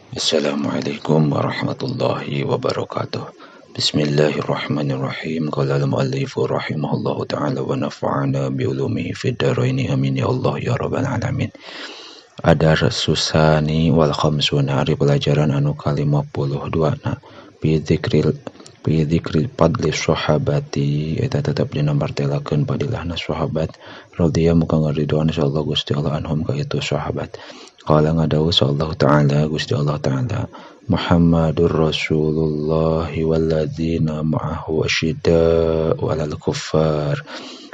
Assalamualaikum warahmatullahi wabarakatuh. Bismillahirrahmanirrahim. Qala al-muallifu rahimahullahu ta'ala wa nafa'ana bi'ulumihi fid dharaini, amin ya Allah ya rabbal alamin. Ad-darsusani wal khamsuna, ari pelajaran anu ka-52 na bi dzikril fadli sahabati, eta tetep dina martelakeun padilahna sahabat radhiya muga ngaridoan insyaallah Gusti Allah anhum ka itu sahabat. Qala ngadawuh Allah Ta'ala Gusti Allah Ta'ala, Muhammadur Rasulullah walladzina ma'ahu asyidda'u 'alal kuffar.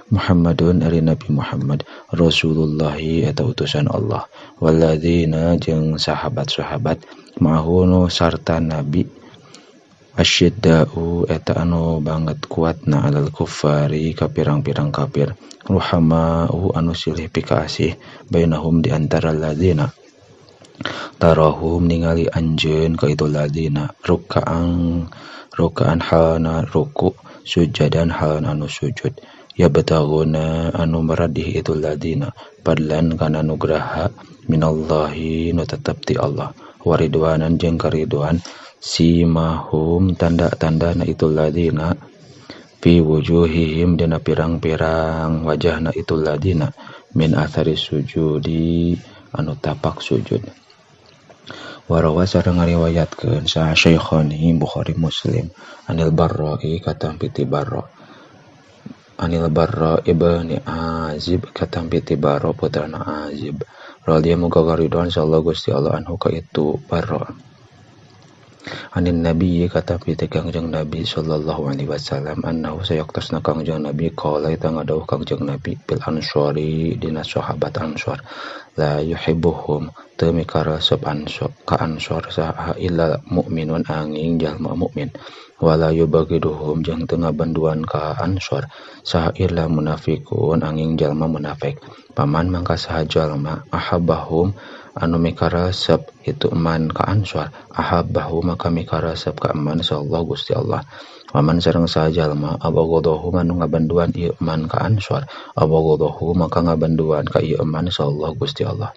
Muhammadun ari Nabi Muhammad, Rasulullah eta utusan Allah, walladzina jeung sahabat-sahabat, ma'ahu nu sarta Nabi, asyidda'u eta anu banget kuatna, 'alal kuffari ka pirang-pirang kafir, ruhama'u anu silih pikaasih, bainahum di antara ladzina, tarahum ningali anjeun ka itu ladzina, ruka'an ruka'an halna ruku, sujadan halna anu sujud, yabtaguna anu maradih itu ladzina, fadlan kana nugraha, minallahi nu tetep ti Allah, waridwanan jeung kariduan, simahum tanda-tandana itu ladzina, fi wujuhihim dina pirang-pirang wajahna itu ladzina, min athari sujudi anu tapak sujud. Warawa sareng ngariwayatkeun saha Syekhani Bukhari Muslim, anil Barra'i katampi ti Barra, anil Barra ibni Azib katampi ti Barra putrana Azib, radhiyallahu muga karidhoan insyaallah Gusti Allah anhu ka itu Barra, anin Nabi katampi ti Kangjeng Nabi sallallahu alaihi wasallam, annahu sayaktosna Kangjeng Nabi qala eta ngadawuh Kangjeng Nabi bil ansori dina sahabat Ansor, la yuhibbuhum teu mikaresep ansor ka ansor saha illa mukminun angin jalma mukmin, wala yubghiduhum jeung teu ngabanduan ka ansor saha illa munafiqun angin jalma munafik. Paman mangka saha jalma ahabbahum anu mikaresep itu man ka ansor, ahabbahu maka mikaresep ka man sallallahu Gusti Allah. Waman sareng saha jalma abghadahu anu ngabanduan ieu man ka ansor, abghadahu maka ngabanduan ka ieu man sallallahu Gusti Allah.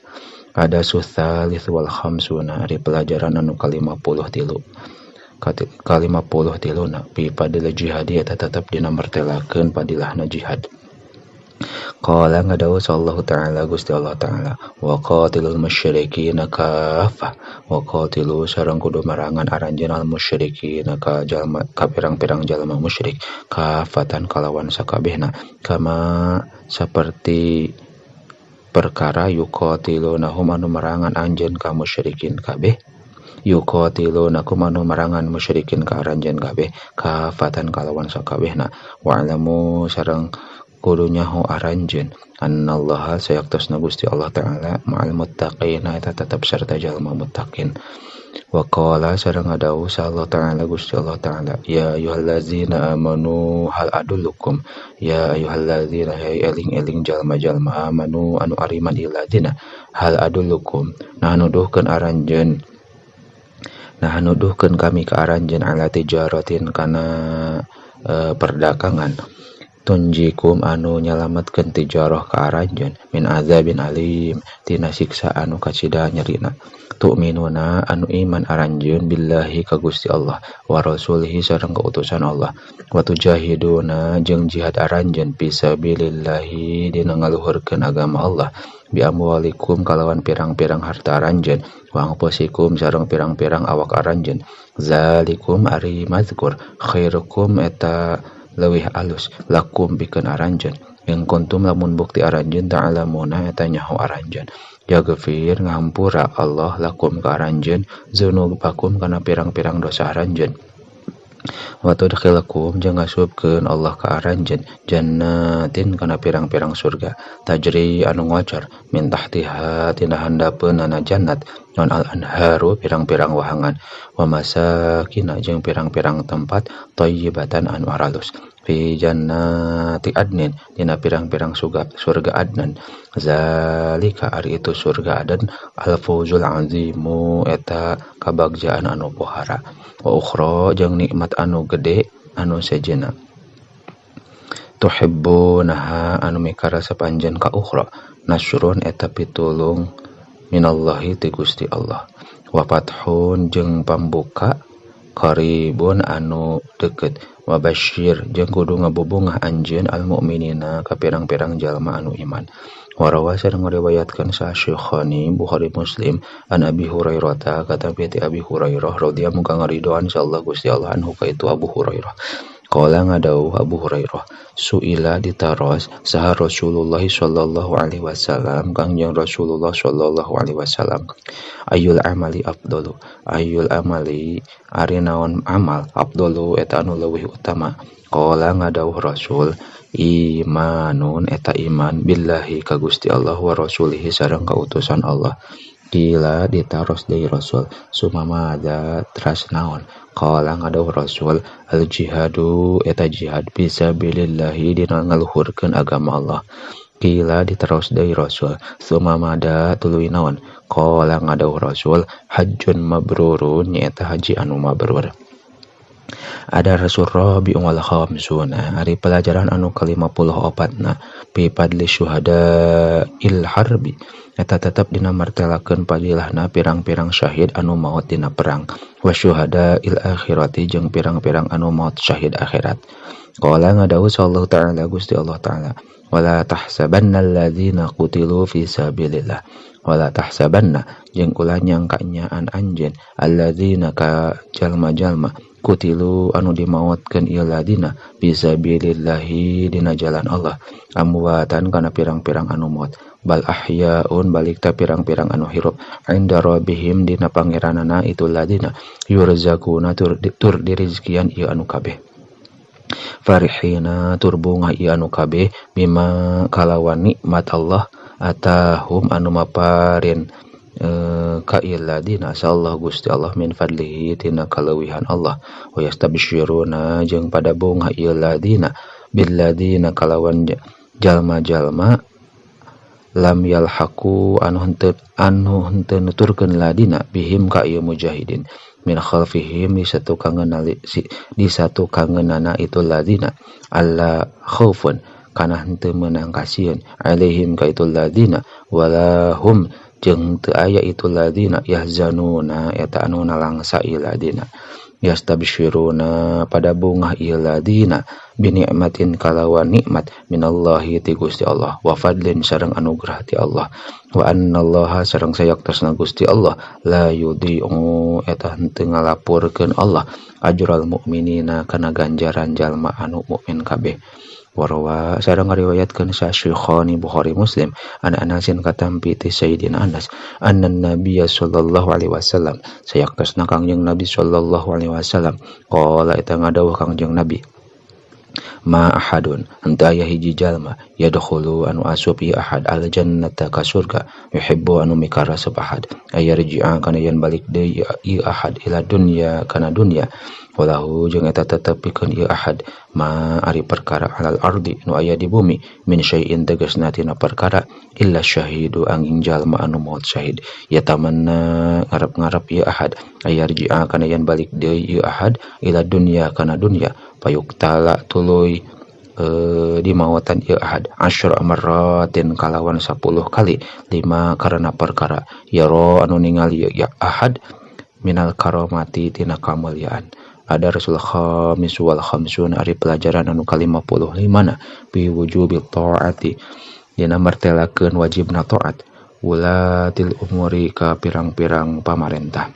Ada sutsalits wal khamsuna, ari pelajaran anu ka-53, ka-53 na fi fadil jihadi eta tetep dina martelakeun padilahna jihad. Qala ngadawuh sallallahu ta'ala Gusti Allah Ta'ala, wa qatilul musyrikina kafah, wa qatilu sareng kudu marangan aranjeun al musyrikina ka jalma ka pirang-pirang jalma musyrik, kafatan kalawan sakabehna, kama saperti perkara yuqatilunahum anu marangan anjeun ka musyrikin kabeh, yuqatilunakum anu marangan musyrikin ka aranjeun kabeh, kafatan kalawan sakabehna. Wa'lamu sareng kudu nyaho aranjeun annallaha sayaktosna Gusti Allah Ta'ala ma'al muttaqina eta tetep sarta jalma muttaqin. Wa qala sareng ngadawuh Allah Ta'ala Gusti Allah Ta'ala, ya ayyuhallazina amanu hal adullukum, ya ayyuhallazina hay eling-eling jalma-jalma amanu anu ariman iladzina, hal adullukum nah nuduhkeun aranjeun, nah nuduhkeun kami ka aranjeun, ala tijaratin kana perdagangan, tunjikum anu nyalametkeun tijarah ka aranjeun, min azabin alim tina siksa anu kacida nyerina, tu'minuna anu iman aranjeun billahi ka Gusti Allah wa rasulihi sareng kautusan Allah, wa tujahiduna jeung jihad aranjeun fisabilillahi dina ngaluhurkeun agama Allah, bi amwalikum kalawan pirang-pirang harta aranjeun, wa anfusikum sareng pirang-pirang awak aranjeun, zalikum ari mazkur khairukum eta leuwih alus lakum pikeun aranjeun, in kuntum lamun bukti aranjeun ta'lamuna eta nyaho aranjeun. Yaghfir ngahampura Allah lakum ka aranjeun dzunubakum kana pirang-pirang dosa aranjeun, wa tudkhilukum jeung ngasupkeun Allah ka aranjeun jannatin kana pirang-pirang surga, tajri anu ngocor, min tahtiha tina handapeunana jannat non al anharu pirang-pirang wahangan, wa masakina jeung pirang-pirang tempat, thayyibatan anu aralus, fi jannati adnin dina pirang-pirang surga adnan, zalika ari itu surga adan al fawzul azimu eta kabagjaan anu pohara. Wa ukhra jeung nikmat anu gede anu sejenna, tuhibbunaha anu mikaresep anjeun ka ukhra, nasrun eta pitulung minallahi ti Gusti Allah. Wa fathun jeung pambuka qaribun anu deukeut. Wa basyir jeung kudu ngabubungah anjeun al mukminina ka pirang-pirang jalma anu iman. Warawa sareng ngariwayatkeun saha Syekhani Bukhari Muslim an Abi Hurairah ta katampi ti Abi Hurairah radhiyallahu muga ngaridoan insyaallah Gusti Allah anhu ka itu Abu Hurairah. Qala ngadawuh Abu Hurairah suila ditaros saha Rasulullah sallallahu alaihi wasallam Kangjeng Rasulullah sallallahu alaihi wasallam ayyul amali afdalu ayyul amali ari naon amal afdalu eta anu leuwih utama. Qala ngadawuh Rasul imanun eta iman billahi ka Gusti Allah wa rasulihi sareng kautusan Allah. Qila ditaros deui Rasul sumamada teras naon. Qala ngadawuh Rasul al jihadu eta jihad fisabilillahi dina ngaluhurkeun agama Allah. Qila ditaros deui Rasul sumamada tuluy naon. Qala ngadawuh Rasul hajjun mabrurun nyaeta haji anu mabrur. Ada Rasul Rabi wal khamsuna ari pelajaran anu ka-54na fi fadli syuhada il harbi eta tetep dina martelakeun fadilahna pirang-pirang syahid anu maot dina perang wa syuhada il akhirati jeung pirang-pirang anu maot syahid akhirat. Qala ngadawuh sallallahu ta'ala Gusti Allah ta'ala wala tahsabanna alladzina qutilu fi sabilillah wala tahsabanna jeung ulah nyangka nyaan anjeun alladzina ka jalma-jalma kutilu anu dimaotkeun ieu ladina fisabilillahi dina jalan Allah amwatan kana pirang-pirang anu maot bal ahyaun balik ta pirang-pirang anu hirup inda rabbihim dina pangeranana itu ladina yurzaquna tur dirizkian ieu anu kabeh farihina tur bungah ieu anu kabeh bima kalawan nikmat Allah atahum anu maparin ka illadina sallallahu Gusti Allah min fadlihi tina kaleuwihan Allah wa yastabsyiruna jeung pada bungah ieu ladina billadina kalawan jalma-jalma lam yalhaqu anu henteu nuturkeun ladina bihim ka ieu mujahidin min khalfihim di satu kangeunana itu ladina alla khaufun kana henteu meunang kasieun alaihim ka itu ladina walahum jeung teu aya itu ladina yahzanuna eta anu nalangsa ieu ladina yastabsyiruna pada bungah ieu ladina binikmatin kalawan nikmat minallahi ti Gusti Allah wa fadlin sareng anugerah ti Allah wa annallaha sareng sayaktosna Gusti Allah la yudhi'u eta henteu ngalapurkeun Allah ajral mukminina kana ganjaran jalma anu mukmin kabeh. Warwa sareng ngariwayatkeun sa Syekhani Bukhari Muslim an Anasin katampi ti Sayyidina Anas anna Nabiyya sallallahu alaihi wasallam sayaktosna Kangjeng Nabi sallallahu alaihi wasallam qala eta ngadawuh Kangjeng Nabi ma ahadun henteu aya hiji jalma yadkhulu anu asup ieu ahad al jannata ka surga yuhibbu anu mikarasep ahad ayarji'a kana yen balik deui ieu ahad ila dunya kana dunya walahu jeung eta tetep pikeun ieu ahad ma ari perkara alal ardi nu aya di bumi min syai'in tegasna tina perkara illa syahidu angin jalma anu maot syahid yatamanna ngarep-ngarep ieu ahad ayarji'a kana yen balik deui ieu ahad ila dunya kana dunya payuktala tuluy dimaotan ieu ahad asyra marratin kalawan 10 kali lima karena perkara yaro anu ningali ya ahad minal karomati tina kamulyaan. Ada Rasul khamis wal khamsun ari pelajaran anu ka-55 na bi wujubi taati dina martelakeun wajibna taat wulatil umuri ka pirang-pirang pamarentah.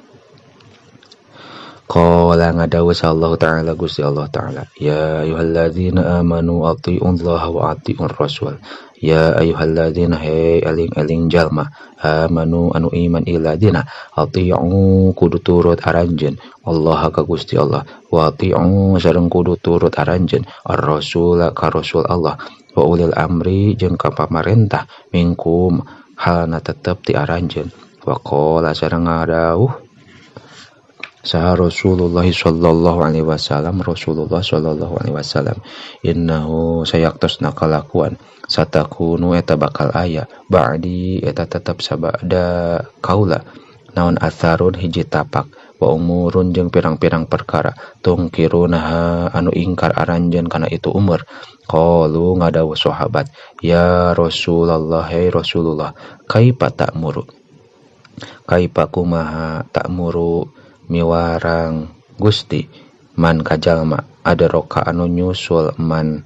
Qala ngadawuh sallallahu ta'ala Gusti Allah ta'ala ya ayyuhalladzina amanu atiiullaha wa atiiur rasul ya ayyuhalladzina hey eling-eling jalma amanu anu iman iladina atiiu kudu turut aranjeun Allah ka Gusti Allah wa atiiu sareng kudu turut aranjeun ar-rasul ka rasul Allah wa ulil amri jeung ka pamarentah minkum halna tetep ti aranjeun wa qala sareng ngadawuh saha Rasulullah sallallahu alaihi wasallam Rasulullah sallallahu alaihi wasallam innahu sayaktosna kalakuan satakunu eta bakal aya ba'di eta tetep sabada kaula naon atharun hiji tapak wa umurun jeung pirang-pirang perkara tungkirunaha anu ingkar aranjeun kana itu umur. Qalu ngadawuh sahabat ya Rasulullah hey Rasulullah kaifa ta'muru Kaipa kumaha ta'muru miwarang Gusti man ka jalma adraka anu nyusul man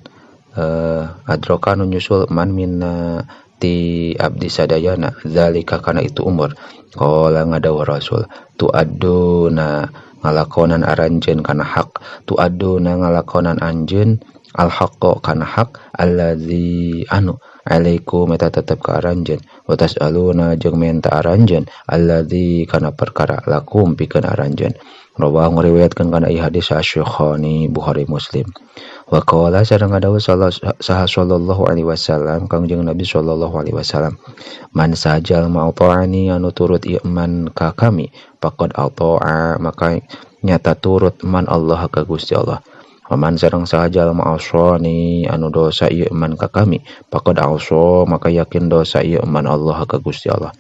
adraka anu nyusul man minna ti abdi sadayana zalika kana itu umur. Qala ngadawuh Rasul tu'adduna ngalakonan aranjeun kana hak, tu'adduna ngalakonan anjeun al haqqo kana hak allazi anu alaikum eta tetep ka aranjeun, wa tas'aluna jeung menta aranjeun allazi kana perkara lakum pikeun aranjeun. Rawahu ngariwayatkeun kana ieu hadis Asy-Syaikhaini Bukhari Muslim. Wa qala sareng ngadawuh saha sallallahu alaihi wasallam Kangjeng Nabi sallallahu alaihi wasallam, man sajal ma'ata'ani anu turut ieu man ka kami faqad ata'a maka nyata turut man Allah ka Gusti Allah. Waman sareng saha jalma asani anu dosa ieu man ka kami faqad asa maka yakin dosa ieu man Allah ka Gusti Allah.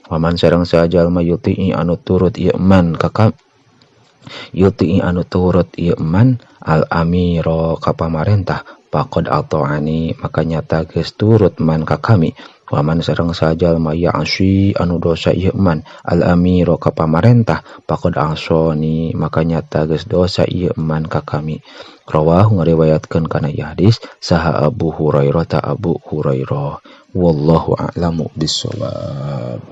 Waman sareng saha jalma yuti'i anu turut ieu man ka kami yuti'i anu turut ieu man al amiro ka pamarentah faqad ata'ani maka nyata geus turut man ka kami. Waman sareng saha jalma ya'si anu dosa ieu man al amiro ka pamarentah faqad asani maka nyata geus dosa ieu man ka kami. Rawahu ngariwayatkeun kana ieu hadis saha Abu Hurairah ta Abu Hurairah. Wallahu a'lamu bissawab.